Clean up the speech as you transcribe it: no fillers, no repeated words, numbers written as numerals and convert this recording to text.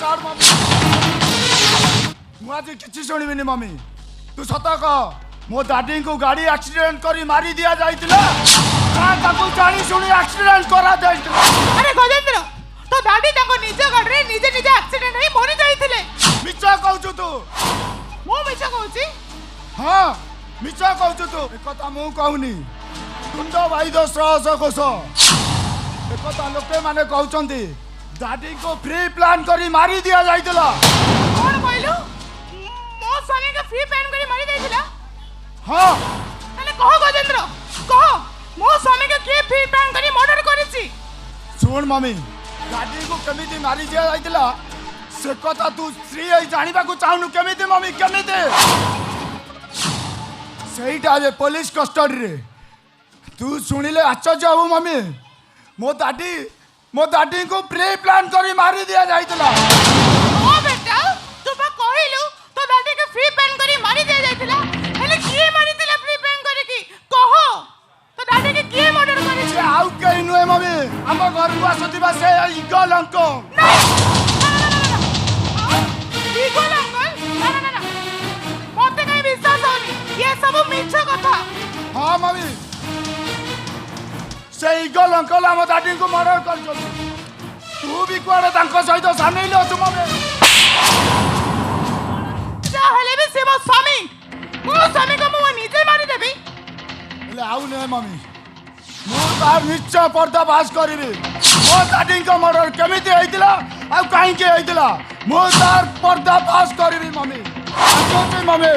ଛାଡ଼ ମମି। ମୁଁ ଆଜି କିଛି ଶୁଣିବିନି ମମି। ତୁ ସତ କହ, ମୋ ଦାଦିଙ୍କୁ ଗାଡ଼ି ଆକ୍ସିଡେଣ୍ଟ କରି ମାରି ଦିଆଯାଇଥିଲା ନା ତାକୁ ଜାଣି ଶୁଣି ଆକ୍ସିଡେଣ୍ଟ କରାଯାଇଥିଲା? ଆରେ ଗଜେନ୍ଦ୍ର, ତୋ ଦାଦି ତାଙ୍କ ନିଜ ଗାଡ଼ିରେ ନିଜେ ନିଜେ ଆକ୍ସିଡେଣ୍ଟ ହେଇ ମରି ଯାଇଥିଲେ। ମିଛ କହୁଛୁ ତୁ। ମୁଁ ମିଛ କହୁଛି? ହଁ, ମିଛ କହୁଛୁ ତୁ। ଏକଥା ମୁଁ କହୁନି, ତୁଣ୍ଡ ବାଇଦ ଶ୍ରହସ ଘୋଷ। ଏକଥା ଲୋକେ ମାନେ କହୁଛନ୍ତି, ଦାଦିଙ୍କୁ ପ୍ରି ପ୍ଲାନ୍ କରି ମାରି ଦିଆଯାଇଥିଲା। କଣ କହିଲୁ? ମୋ ସ୍ୱାମୀଙ୍କୁ ପ୍ରି ପ୍ଲାନ୍ କରି ମାରି ଦେଇଥିଲା? ହଁ। ତାହେଲେ କହ ଗଜେନ୍ଦ୍ର, କହ, ମୋ ସ୍ୱାମୀକୁ କିଏ ପ୍ରି ପ୍ଲାନ୍ କରି ମର୍ଡର କରିଛି? ଶୁଣ ମମି, ଦାଦିଙ୍କୁ କେମିତି ମାରି ଦିଆଯାଇଥିଲା ସେ କଥା ତୁ ସ୍ତ୍ରୀ ହେଇ ଜାଣିବାକୁ ଚାହୁଁନୁ। କେମିତି ମମି, କେମିତି? ସେଇଟା ଏବେ ପୋଲିସ କଷ୍ଟଡିରେ। ତୁ ଶୁଣିଲେ ଆଶ୍ଚର୍ଯ୍ୟ ହବୁ ମମି, ମୋ ଦାଦିଙ୍କୁ ପ୍ରି ପ୍ଲାନ୍ କରି ମାରି ଦିଆଯାଇଥିଲା। ହଁ ବେଟା, ତୁ ପା କହିଲୁ ତୋ ଦାଦିକୁ ପ୍ରି ପ୍ଲାନ୍ କରି ମାରି ଦିଆଯାଇଥିଲା। ହେଲେ କିଏ ମାରିଥିଲା ପ୍ରି ପ୍ଲାନ୍ କରିକି? କହ, ତୋ ଦାଦିକୁ କିଏ ମର୍ଡର କରିଛି? ସେ ଆଉ କେହି ନୁହେଁ ମମି, ଆମ ଘରକୁ ଆସୁଥିବା ସେ ଇଗଲ ଅଙ୍କଲ। ନାଇଁ, ନା ନା ନା ନା ନା, ଇଗଲ ଅଙ୍କଲ? ନା ନା ନା ନା, ମତେ କାହିଁ ବିଶ୍ୱାସ ହଉନି। ଇଏ ସବୁ ମିଛ କଥା। ହଁ ମମି, ସେ ଇଗଲ ଅଙ୍କଲ ଆମ ଦାଦିଙ୍କୁ ମର୍ଡର କରିଛନ୍ତି। ତୁ ବି କୁଆଡ଼େ ତାଙ୍କ ସହିତ ସାମିଲ ଅଛୁ ମମି। ଯାହା ହେଲେ ବି ସେ ମୋ ସ୍ୱାମୀ। ମୋ ସ୍ୱାମୀକୁ ମୁଁ ନିଜେ ମାରିଦେବି? ହେଲେ ଆଉ ନୁହେଁ ମମି, ମୁଁ ତାର ନିଶ୍ଚୟ ପର୍ଦ୍ଦାଫାଶ କରିବି। ମୋ ଦାଦିଙ୍କ ମର୍ଡର କେମିତି ହେଇଥିଲା ଆଉ କାହିଁକି ହେଇଥିଲା, ମୁଁ ତାର ପର୍ଦ୍ଦାଫାଶ କରିବି ମମି। ଆସୁଛି ମମି।